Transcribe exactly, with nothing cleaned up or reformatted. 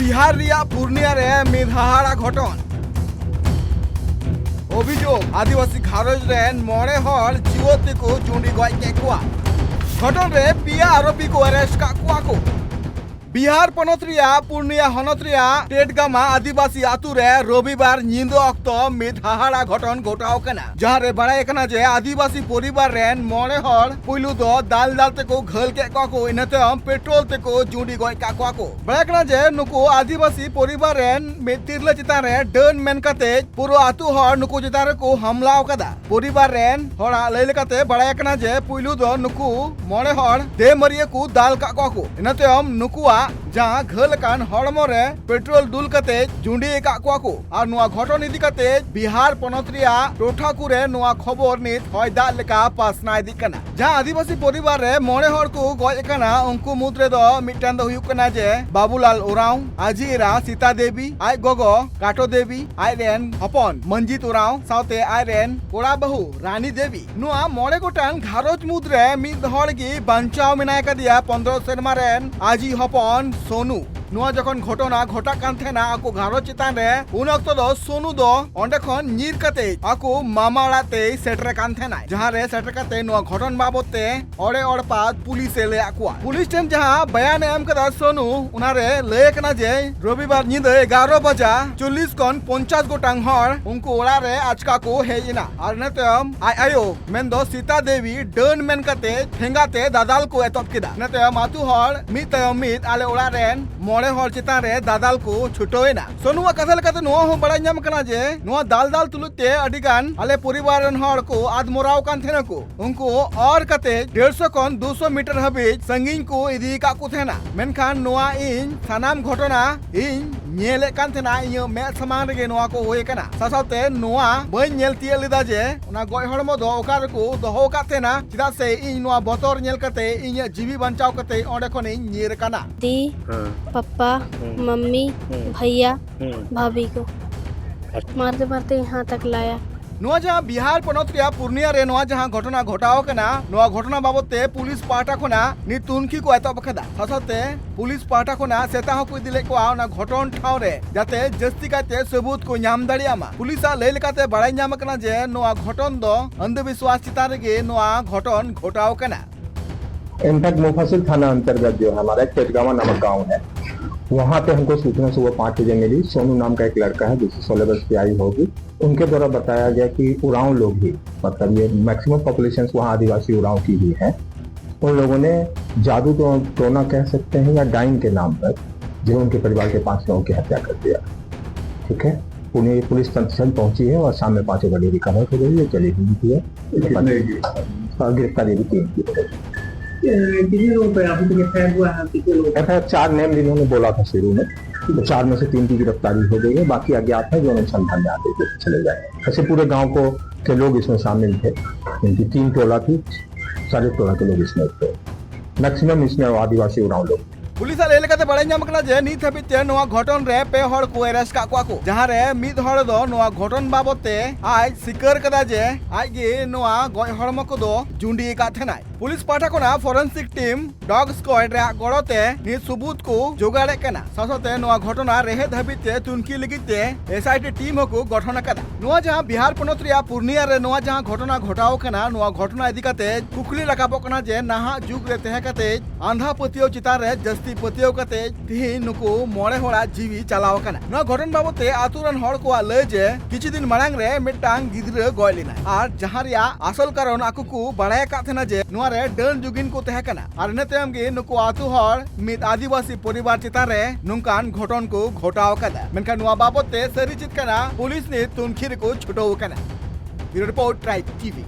ᱵᱤᱦᱟᱨ ᱨᱮᱭᱟᱜ ᱯᱩᱨᱱᱤᱭᱟ ᱨᱮ ᱢᱤᱫ ᱦᱟᱦᱟᱲᱟ ᱜᱷᱚᱴᱚᱱ᱾ ᱚᱵᱷᱤᱡᱳᱜᱽ, ᱟᱹᱫᱤᱵᱟᱹᱥᱤ ᱜᱷᱟᱨᱚᱸᱡᱽ ᱨᱮᱱ ᱢᱚᱬᱮ ᱦᱚᱲ ᱡᱤᱣᱮᱫ ᱛᱮᱠᱚ ᱡᱩᱸᱰᱤ ᱜᱚᱡ ᱠᱮᱫ ᱠᱚᱣᱟ᱾ ᱜᱷᱚᱴᱚᱱ ᱨᱮ ᱯᱮᱭᱟ ᱟᱨᱳᱯᱤ ᱠᱚ ᱟᱨᱮᱥᱴ ᱠᱟᱜ ᱠᱚᱣᱟ ᱠᱚ᱾ ᱵᱤᱦᱟᱨ ᱯᱚᱱᱚᱛ ᱨᱮᱭᱟᱜ ᱯᱩᱨᱱᱤᱭᱟ ᱦᱚᱱᱚᱛ ᱨᱮᱭᱟᱜ ᱴᱮᱴᱜᱟᱢᱟ ᱟᱹᱫᱤᱵᱟᱹᱥᱤ ᱟᱹᱛᱩ ᱨᱮ ᱨᱚᱵᱤᱵᱟᱨ ᱧᱤᱫᱟᱹ ᱚᱠᱛᱚ ᱢᱤᱫ ᱦᱟᱦᱟᱲᱟ ᱜᱷᱚᱴᱚᱱ ᱜᱷᱚᱴᱟᱣ ᱠᱟᱱᱟ, ᱡᱟᱦᱟᱸ ᱨᱮ ᱵᱟᱲᱟᱭ ᱠᱟᱱᱟ ᱡᱮ ᱟᱹᱫᱤᱵᱟᱹᱥᱤ ᱯᱚᱨᱤᱵᱟᱨ ᱨᱮᱱ ᱢᱚᱬᱮ ᱦᱚᱲ ᱯᱩᱭᱞᱩ ᱫᱚ ᱫᱟᱞ ᱫᱟᱞ ᱛᱮᱠᱚ ᱜᱷᱟᱹᱞ ᱠᱮᱫ ᱠᱚᱣᱟ ᱠᱚ, ᱤᱱᱟᱹ ᱛᱟᱭᱚᱢ ᱯᱮᱴᱨᱳᱞ ᱛᱮᱠᱚ ᱡᱩᱸᱰᱤ ᱜᱚᱡ ᱠᱟᱜ ᱠᱚᱣᱟ ᱠᱚ᱾ ᱵᱟᱲᱟᱭ ᱠᱟᱱᱟ ᱡᱮ ᱱᱩᱠᱩ ᱟᱹᱫᱤᱵᱟᱹᱥᱤ ᱯᱚᱨᱤᱵᱟᱨ ᱨᱮᱱ ᱢᱤᱫ ᱛᱤᱨᱞᱟᱹ ᱪᱮᱛᱟᱱ ᱨᱮ ᱰᱟᱹᱱ ᱢᱮᱱ ᱠᱟᱛᱮ ᱯᱩᱨᱟᱹ ᱟᱹᱛᱩ ᱦᱚᱲ ᱱᱩᱠᱩ ᱪᱮᱛᱟᱱ ᱨᱮᱠᱚ ᱦᱟᱢᱞᱟᱣ ᱠᱟᱫᱟ᱾ ᱯᱚᱨᱤᱵᱟᱨ ᱨᱮᱱ ᱦᱚᱲᱟᱜ ᱞᱟᱹᱭ ᱞᱮᱠᱟᱛᱮ ᱵᱟᱲᱟᱭ ᱠᱟᱱᱟ ᱡᱮ ᱯᱩᱭᱞᱩ ᱫᱚ ᱱᱩᱠᱩ ᱢᱚᱬᱮ ᱦᱚᱲ ᱫᱮᱢᱟᱹᱨᱤᱭᱟᱹ ᱠᱚ ᱫᱟᱞ ᱠᱟᱜ ᱠᱚᱣᱟ ᱠᱚ᱾ ᱤᱱᱟᱹ ᱛᱟᱭᱚᱢ ᱱᱩᱠᱩᱣᱟᱜ ᱡᱟᱦᱟᱸ ᱜᱷᱟᱹᱞ ᱟᱠᱟᱱ ᱦᱚᱲᱢᱚ ᱨᱮ ᱯᱮᱴᱨᱳᱞ ᱫᱩᱞ ᱠᱟᱛᱮ ᱡᱩᱸᱰᱤ ᱟᱠᱟᱫ ᱠᱚᱣᱟ ᱠᱚ᱾ ᱟᱨ ᱱᱚᱣᱟ ᱜᱷᱚᱴᱚᱱ ᱤᱫᱤ ᱠᱟᱛᱮ ᱵᱤᱦᱟᱨ ᱯᱚᱱᱚᱛ ᱨᱮᱭᱟᱜ ᱴᱚᱴᱷᱟ ᱠᱚᱨᱮ ᱱᱚᱣᱟ ᱠᱷᱚᱵᱚᱨ ᱱᱤᱛ ᱦᱚᱭ ᱫᱟᱜ ᱞᱮᱠᱟ ᱯᱟᱥᱱᱟᱣ ᱤᱫᱤᱜ ᱠᱟᱱᱟ᱾ ᱡᱟᱦᱟᱸ ᱟᱹᱫᱤᱵᱟᱹᱥᱤ ᱯᱚᱨᱤᱵᱟᱨ ᱨᱮ ᱢᱚᱬᱮ ᱦᱚᱲ ᱠᱚ ᱜᱚᱡ ᱟᱠᱟᱱᱟ, ᱩᱱᱠᱩ ᱢᱩᱫᱽ ᱨᱮᱫᱚ ᱢᱤᱫᱴᱟᱝ ᱫᱚ ᱦᱩᱭᱩᱜ ᱠᱟᱱᱟ ᱡᱮ ᱵᱟᱵᱩᱞᱟᱞ ᱳᱨᱟᱸᱣ, ᱟᱡᱤ ᱮᱨᱟ ᱥᱤᱛᱟ ᱫᱮᱵᱤ, ᱟᱡ ᱜᱚᱜᱚ ᱠᱟᱴᱳ ᱫᱮᱵᱤ, ᱟᱡ ᱨᱮᱱ ᱦᱚᱯᱚᱱ ᱢᱟᱹᱱᱡᱤᱛ ᱳᱨᱟᱸᱣ ᱥᱟᱶᱛᱮ ᱟᱡ ᱨᱮᱱ ᱠᱚᱲᱟ ᱵᱟᱹᱦᱩ ᱨᱟᱱᱤ ᱫᱮᱵᱤ᱾ ᱱᱚᱣᱟ ᱢᱚᱬᱮ ᱜᱚᱴᱟᱝ ᱜᱷᱟᱨᱚᱸᱡᱽ ᱢᱩᱫᱽ ᱨᱮ ᱢᱤᱫ ᱦᱚᱲ ᱜᱮ ᱵᱟᱧᱪᱟᱣ ᱢᱮᱱᱟᱭ ᱠᱟᱫᱮᱭᱟ, ᱯᱚᱱᱫᱽᱨᱚ ᱥᱮᱨᱢᱟ ᱨᱮᱱ ᱟᱡᱤ ᱦᱚᱯᱚᱱ ᱥᱳᱱᱩ᱾ ᱱᱚᱣᱟ ᱡᱚᱠᱷᱚᱱ ᱜᱷᱚᱴᱚᱱᱟ ᱜᱷᱚᱴᱟᱜ ᱠᱟᱱ ᱛᱟᱦᱮᱱᱟ ᱟᱠᱚ ᱜᱷᱟᱨᱚᱸᱡᱽ ᱪᱮᱛᱟᱱ ᱨᱮ, ᱩᱱ ᱚᱠᱛᱚ ᱫᱚ ᱥᱳᱱᱩ ᱫᱚ ᱚᱸᱰᱮ ᱠᱷᱚᱱ ᱧᱤᱨ ᱠᱟᱛᱮ ᱟᱠᱚ ᱢᱟᱢᱟ ᱚᱲᱟᱜ ᱛᱮᱭ ᱥᱮᱴᱮᱨ ᱠᱟᱱ ᱛᱟᱦᱮᱱᱟᱭ, ᱡᱟᱦᱟᱸ ᱨᱮ ᱥᱮᱴᱮᱨ ᱠᱟᱛᱮ ᱱᱚᱣᱟ ᱜᱷᱚᱴᱚᱱ ᱵᱟᱵᱚᱛ ᱛᱮ ᱚᱲᱮ ᱚᱲᱯᱟᱛ ᱯᱩᱞᱤᱥ ᱮ ᱞᱟᱹᱭᱟᱫ ᱠᱚᱣᱟ᱾ ᱯᱩᱞᱤᱥ ᱴᱷᱮᱱ ᱡᱟᱦᱟᱸ ᱵᱟᱭᱟᱱ ᱮ ᱮᱢ ᱠᱟᱫᱟ ᱥᱳᱱᱩ, ᱚᱱᱟᱨᱮ ᱞᱟᱹᱭ ᱠᱟᱱᱟ ᱡᱮ ᱨᱚᱵᱤᱵᱟᱨ ᱧᱤᱫᱟᱹ ᱮᱜᱟᱨᱚ ᱵᱟᱡᱟ ᱪᱚᱞᱞᱤᱥ ᱠᱷᱚᱱ ᱯᱚᱧᱪᱟᱥ ᱜᱚᱴᱟᱝ ᱦᱚᱲ ᱩᱱᱠᱩ ᱚᱲᱟᱜ ᱨᱮ ᱟᱪᱠᱟ ᱠᱚ ᱦᱮᱡ ᱮᱱᱟ᱾ ᱟᱨ ᱤᱱᱟᱹ ᱛᱟᱭᱚᱢ ᱟᱡ ᱟᱭᱳ ᱢᱮᱱᱫᱚ ᱥᱤᱛᱟ ᱫᱮᱵᱤ ᱰᱟᱹᱱ ᱢᱮᱱ ᱠᱟᱛᱮ ᱴᱷᱮᱸᱜᱟ ᱛᱮ ᱫᱟᱫᱟᱞ ᱠᱚ ᱮᱛᱚᱦᱚᱵ ᱠᱮᱫᱟ᱾ ᱤᱱᱟᱹ ᱛᱟᱭᱚᱢ ᱟᱛᱳ ᱦᱚᱲ ᱢᱤᱫ ᱛᱟᱭᱚᱢ ᱢᱤᱫ ᱟᱞᱮ ᱚᱲᱟᱜ ᱨᱮᱱ ᱢᱚᱬᱮ ᱦᱚᱲ ᱪᱮᱛᱟᱱ ᱨᱮ ᱫᱟᱫᱟᱞ ᱠᱚ ᱪᱷᱩᱴᱟᱹᱣ ᱮᱱᱟ᱾ ᱥᱳᱱᱩᱣᱟᱜ ᱠᱟᱛᱷᱟ ᱞᱮᱠᱟᱛᱮ ᱱᱚᱣᱟ ᱦᱚᱸ ᱵᱟᱲᱟᱭ ᱧᱟᱢ ᱠᱟᱱᱟ ᱡᱮ ᱱᱚᱣᱟ ᱫᱟᱞ ᱫᱟᱞ ᱛᱩᱞᱩᱡ ᱛᱮ ᱟᱹᱰᱤ ᱜᱟᱱ ᱟᱞᱮ ᱯᱚᱨᱤᱵᱟᱨ ᱨᱮᱱ ᱦᱚᱲ ᱠᱚ ᱟᱫᱢᱚᱨᱟᱣ ᱠᱟᱱ ᱛᱟᱦᱮᱱᱟ ᱠᱚ᱾ ᱩᱱᱠᱩ ᱚᱨ ᱠᱟᱛᱮ ᱰᱮᱲᱥᱚ ᱠᱷᱚᱱ ᱫᱩᱥᱚ ᱢᱤᱴᱟᱨ ᱦᱟᱹᱵᱤᱡ ᱥᱟᱺᱜᱤᱧ ᱠᱚ ᱤᱫᱤ ᱟᱠᱟᱫ ᱠᱚ ᱛᱟᱦᱮᱱᱟ᱾ ᱢᱮᱱᱠᱷᱟᱱ ᱱᱚᱣᱟ ᱤᱧ ᱥᱟᱱᱟᱢ ᱜᱷᱚᱴᱚᱱᱟ ᱤᱧ ᱧᱮᱞᱮᱫ ᱠᱟᱱ ᱛᱟᱦᱮᱱᱟ, ᱤᱧᱟᱹᱜ ᱢᱮᱫ ᱥᱟᱢᱟᱝ ᱨᱮᱜᱮ ᱱᱚᱣᱟ ᱠᱚ ᱦᱩᱭ ᱟᱠᱟᱱᱟ᱾ ᱥᱟᱶ ᱥᱟᱶᱛᱮ ᱱᱚᱣᱟ ᱵᱟᱹᱧ ᱧᱮᱞ ᱛᱤᱭᱟᱹᱜ ᱞᱮᱫᱟ ᱡᱮ ᱚᱱᱟ ᱜᱚᱡ ᱦᱚᱲᱢᱚ ᱫᱚ ᱚᱠᱟ ᱨᱮᱠᱚ ᱫᱚᱦᱚ ᱟᱠᱟᱫ ᱛᱟᱦᱮᱱᱟ, ᱪᱮᱫᱟᱜ ᱥᱮ ᱤᱧ ᱱᱚᱣᱟ ᱵᱚᱛᱚᱨ ᱧᱮᱞ ᱠᱟᱛᱮ ᱤᱧᱟᱹᱜ ᱡᱤᱣᱤ ᱵᱟᱧᱪᱟᱣ ᱠᱟᱛᱮ ᱚᱸᱰᱮ ᱠᱷᱚᱱᱤᱧ ᱧᱤᱨ ᱟᱠᱟᱱᱟ᱾ दी, हाँ। पापा, हम्म। मम्मी, हम्म। भैया, हम्म। भाभी को। अच्छा। मारते मारते यहाँ तक लाया। ᱱᱚᱣᱟ ᱡᱟᱦᱟᱸ ᱵᱤᱦᱟᱨ ᱯᱚᱱᱚᱛ ᱨᱮᱭᱟᱜ ᱯᱩᱨᱱᱤᱭᱟ ᱨᱮ ᱱᱚᱣᱟ ᱡᱟᱦᱟᱸ ᱜᱷᱚᱴᱚᱱᱟ ᱜᱷᱚᱴᱟᱣ ᱟᱠᱟᱱᱟ, ᱱᱚᱣᱟ ᱜᱷᱚᱴᱚᱱᱟ ᱵᱟᱵᱚᱛ ᱛᱮ ᱯᱩᱞᱤᱥ ᱯᱟᱦᱴᱟ ᱠᱷᱚᱱᱟᱜ ᱱᱤᱛ ᱛᱩᱱᱠᱷᱤ ᱠᱚ ᱮᱛᱚᱦᱚᱵ ᱟᱠᱟᱫᱟ᱾ ᱥᱟᱶ ᱥᱟᱶᱛᱮ ᱯᱩᱞᱤᱥ ᱯᱟᱦᱴᱟ ᱠᱷᱚᱱᱟᱜ ᱥᱮᱛᱟ ᱦᱚᱸᱠᱚ ᱤᱫᱤ ᱞᱮᱫ ᱠᱚᱣᱟ ᱚᱱᱟ ᱜᱷᱚᱴᱚᱱ ᱴᱷᱟᱶ ᱨᱮ, ᱡᱟᱛᱮ ᱡᱟᱹᱥᱛᱤ ᱠᱟᱭᱛᱮ ᱥᱟᱹᱵᱩᱛ ᱠᱚ ᱧᱟᱢ ᱫᱟᱲᱮᱭᱟᱜ ᱢᱟ᱾ ᱯᱩᱞᱤᱥᱟᱜ ᱞᱟᱹᱭ ᱞᱮᱠᱟᱛᱮ ᱵᱟᱲᱟᱭ ᱧᱟᱢ ᱟᱠᱟᱱᱟ ᱡᱮ ᱱᱚᱣᱟ ᱜᱷᱚᱴᱚᱱ ᱫᱚ ᱚᱱᱫᱷᱚ ᱵᱤᱥᱣᱟᱥ ᱪᱮᱛᱟᱱ ᱨᱮᱜᱮ ᱱᱚᱣᱟ ᱜᱷᱚᱴᱚᱱ ᱜᱷᱚᱴᱟᱣ ᱟᱠᱟᱱᱟ᱾ इनफैक्ट मुफासिल थाना अंतर्गत जो है हमारा एक पेटगामा नामक गांव है, वहां पे हमको सूचना सुबह पाँच बजे मिली। सोनू नाम का एक लड़का है जिसकी सोलह वर्ष की आयु होगी। उनके द्वारा बताया गया कि उरांव लोग ही, मतलब ये मैक्सिमम पॉपुलेशन वहाँ आदिवासी उरांव की ही है, उन लोगों ने जादू टो, टोना कह सकते हैं या डाइन के नाम पर जो उनके परिवार के पांच लोगों की हत्या कर दिया। ठीक है, पुणे पुलिस तत्क्षण पहुंची है और शाम में पांचों बॉडी रिकवर हो गई है, चली हुई है। कितने गिरफ्तार? और गिरफ्तारी भी तीन की हो गई। कितने लोगों पर अभी तक एफआईआर हुआ है? कितने लोग? एफआईआर चार नेम जिन्होंने बोला था शुरू में, तो चार में से तीन की गिरफ्तारी हो गई है, बाकी अज्ञात है जो अनुसंधान में आते हुए चले जाएंगे। ऐसे पूरे गांव को के लोग इसमें शामिल थे। इनकी तीन टोला थी, सारे टोला के लोग इसमें थे। मैक्सिमम इसमें आदिवासी उरांव लोग। ᱯᱩᱞᱤᱥᱟᱜ ᱞᱟᱹᱭ ᱞᱮᱠᱟᱛᱮ ᱵᱟᱲᱟᱭ ᱧᱟᱢ ᱟᱠᱟᱱᱟ ᱡᱮ ᱱᱤᱛ ᱦᱟᱹᱵᱤᱡ ᱛᱮ ᱱᱚᱣᱟ ᱜᱷᱚᱴᱚᱱ ᱨᱮ ᱯᱮ ᱦᱚᱲ ᱠᱚ ᱮᱨᱮᱥᱴ ᱠᱟᱜ ᱠᱚᱣᱟ ᱠᱚ, ᱡᱟᱦᱟᱸ ᱨᱮ ᱢᱤᱫ ᱦᱚᱲ ᱫᱚ ᱱᱚᱣᱟ ᱜᱷᱚᱴᱚᱱ ᱵᱟᱵᱚᱛ ᱛᱮ ᱟᱡ ᱥᱤᱠᱟᱹᱨ ᱠᱟᱫᱟ ᱡᱮ ᱟᱡ ᱜᱮ ᱱᱚᱣᱟ ᱜᱚᱡ ᱦᱚᱲᱢᱚ ᱠᱚᱫᱚ ᱡᱩᱸᱰᱤ ᱟᱠᱟᱫ ᱛᱟᱦᱮᱱᱟᱭ᱾ ᱯᱩᱞᱤᱥ ᱯᱟᱦᱴᱟ ᱠᱷᱚᱱᱟᱜ ᱯᱷᱚᱨᱮᱱᱥᱤᱠ ᱴᱤᱢ ᱰᱚᱜ ᱥᱠᱣᱟᱰ ᱨᱮᱭᱟᱜ ᱜᱚᱲᱚ ᱛᱮ ᱱᱤᱛ ᱥᱩᱵᱩᱛ ᱠᱚ ᱡᱚᱜᱟᱲᱮᱫ ᱠᱟᱱᱟ᱾ ᱥᱟᱶ ᱥᱟᱶᱛᱮ ᱱᱚᱣᱟ ᱜᱷᱚᱴᱚᱱᱟ ᱨᱮᱦᱮᱫ ᱦᱟᱹᱵᱤᱡ ᱛᱮ ᱛᱩᱱᱠᱷᱤ ᱞᱟᱹᱜᱤᱫ ᱛᱮ ᱮᱥᱟᱭᱴᱤ ᱴᱤᱢ ᱦᱚᱸᱠᱚ ᱜᱚᱴᱷᱚᱱ ᱟᱠᱟᱫᱟ᱾ ᱱᱚᱣᱟ ᱡᱟᱦᱟᱸ ᱵᱤᱦᱟᱨ ᱯᱚᱱᱚᱛ ᱨᱮᱭᱟᱜ ᱯᱩᱨᱱᱤᱭᱟ ᱨᱮ ᱱᱚᱣᱟ ᱡᱟᱦᱟᱸ ᱜᱷᱚᱴᱚᱱᱟ ᱜᱷᱚᱴᱟᱣ ᱟᱠᱟᱱᱟ, ᱱᱚᱣᱟ ᱜᱷᱚᱴᱚᱱᱟ ᱤᱫᱤ ᱠᱟᱛᱮ ᱠᱩᱠᱞᱤ ᱨᱟᱠᱟᱵᱚᱜ ᱠᱟᱱᱟ ᱡᱮ ᱱᱟᱦᱟᱜ ᱡᱩᱜᱽ ᱨᱮ ᱛᱟᱦᱮᱸ ᱠᱟᱛᱮ ᱟᱸᱫᱷᱟ ᱯᱟᱹᱛᱭᱟᱹᱣ ᱪᱮᱛᱟᱱ ᱨᱮ ᱡᱟᱹᱥᱛᱤ ᱯᱟᱹᱛᱭᱟᱹᱣ ᱠᱟᱛᱮ ᱛᱤᱦᱤᱧ ᱱᱩᱠᱩ ᱢᱚᱬᱮ ᱦᱚᱲᱟᱜ ᱡᱤᱣᱤ ᱪᱟᱞᱟᱣ ᱟᱠᱟᱱᱟ᱾ ᱱᱚᱣᱟ ᱜᱷᱚᱴᱚᱱ ᱵᱟᱵᱚᱛ ᱛᱮ ᱟᱛᱳ ᱨᱮᱱ ᱦᱚᱲ ᱠᱚᱣᱟᱜ ᱞᱟᱹᱭ ᱡᱮ ᱠᱤᱪᱷᱩ ᱫᱤᱱ ᱢᱟᱲᱟᱝ ᱨᱮ ᱢᱤᱫᱴᱟᱝ ᱜᱤᱫᱽᱨᱟᱹ ᱜᱚᱡ ᱞᱮᱱᱟᱭ, ᱟᱨ ᱡᱟᱦᱟᱸ ᱨᱮᱭᱟᱜ ᱟᱥᱚᱞ ᱠᱟᱨᱚᱱ ᱟᱠᱚ ᱠᱚ ᱵᱟᱲᱟᱭ ᱟᱠᱟᱫ ᱛᱟᱦᱮᱱᱟ ᱡᱮ ᱱᱚᱣᱟ ᱨᱮ ᱰᱟᱹᱱ ᱡᱩᱜᱤᱱ ᱠᱚ ᱛᱟᱦᱮᱸ ᱠᱟᱱᱟ, ᱟᱨ ᱤᱱᱟᱹ ᱛᱟᱭᱚᱢ ᱜᱮ ᱱᱩᱠᱩ ᱟᱛᱳ ᱦᱚᱲ ᱢᱤᱫ ᱟᱹᱫᱤᱵᱟᱹᱥᱤ ᱯᱚᱨᱤᱵᱟᱨ ᱪᱮᱛᱟᱱ ᱨᱮ ᱱᱚᱝᱠᱟᱱ ᱜᱷᱚᱴᱚᱱ ᱠᱚ ᱜᱷᱚᱴᱟᱣ ᱟᱠᱟᱫᱟ᱾ ᱢᱮᱱᱠᱷᱟᱱ ᱱᱚᱣᱟ ᱵᱟᱵᱚᱛ ᱛᱮ ᱥᱟᱹᱨᱤ ᱪᱮᱫ ᱠᱟᱱᱟ, ᱯᱩᱞᱤᱥ ᱱᱤᱛ ᱛᱩᱱᱠᱷᱤ ᱨᱮᱠᱚ ᱪᱷᱩᱴᱟᱹᱣ ᱟᱠᱟᱱᱟ᱾ ᱵᱤᱭᱩᱨᱳ ᱨᱤᱯᱳᱨᱴ, ᱴᱨᱟᱭᱤᱵ ᱴᱤᱵᱷᱤ᱾